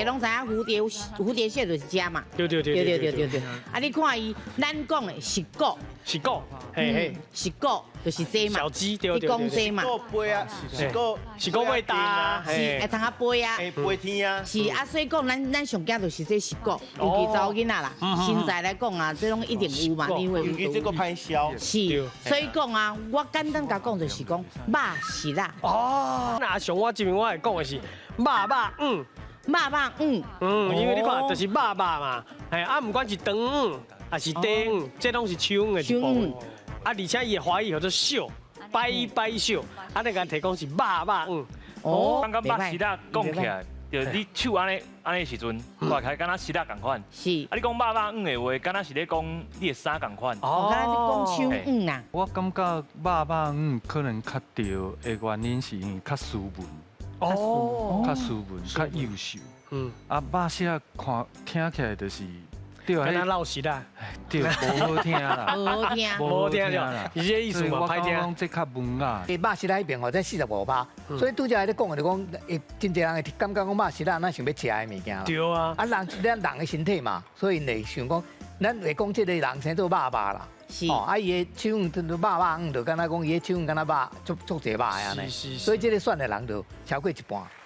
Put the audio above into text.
家攏知影蝴蝶蝴蝶蟹就是這嘛。對對對。對對對對對。啊，你看伊，咱講的是果，是果，嘿嘿，是果就是這嘛。小雞對對對。你講這嘛。是果飛啊，是果是果會打，是會通啊飛啊，飛天啊。是啊，所以講咱上驚就是這是果，尤其查某囡仔啦，身材來講啊，這攏一定有嘛，你會。尤其這個歹消。是，所以講啊，我簡單共講就是講肉食仔。哦，那像我這邊我會講的是肉肉嗯。肉肉嗯。嗯，因為你看就是肉肉嘛，嘿啊，毋管是長魚，還是短魚，這攏是手魚的一部分。啊，而且伊的華語叫做秀，擺擺秀，啊，你共提講是肉肉魚。哦，剛剛肉食仔講起來，就你手按呢按呢時陣，看起來敢若爍仔仝款。是。啊，你講肉肉魚的話，敢若是咧講你的衫仝款。哦，敢若是講手魚啊。我感覺肉肉魚可能較對的原因是因為較斯文。哦，較斯文，較幼秀。啊，肉食仔看聽起來就是，對啊，敢若老實啦，對，無好聽啦，無好聽，無好聽了，是這意思嘛？歹聽。這較文雅。欸，肉食仔彼邊吼，才45%，所以拄才咧講的就講，會真濟人會感覺講肉食仔，咱想欲食的物件啦。對啊。啊，人咱人的身體嘛，所以𪜶會想講，咱會講這個人生做肉肉啦。是。哦，啊，伊的手魚肉肉魚，就敢若講伊的手魚敢若肉足足濟肉的按呢。所以這个選的人就超過一半。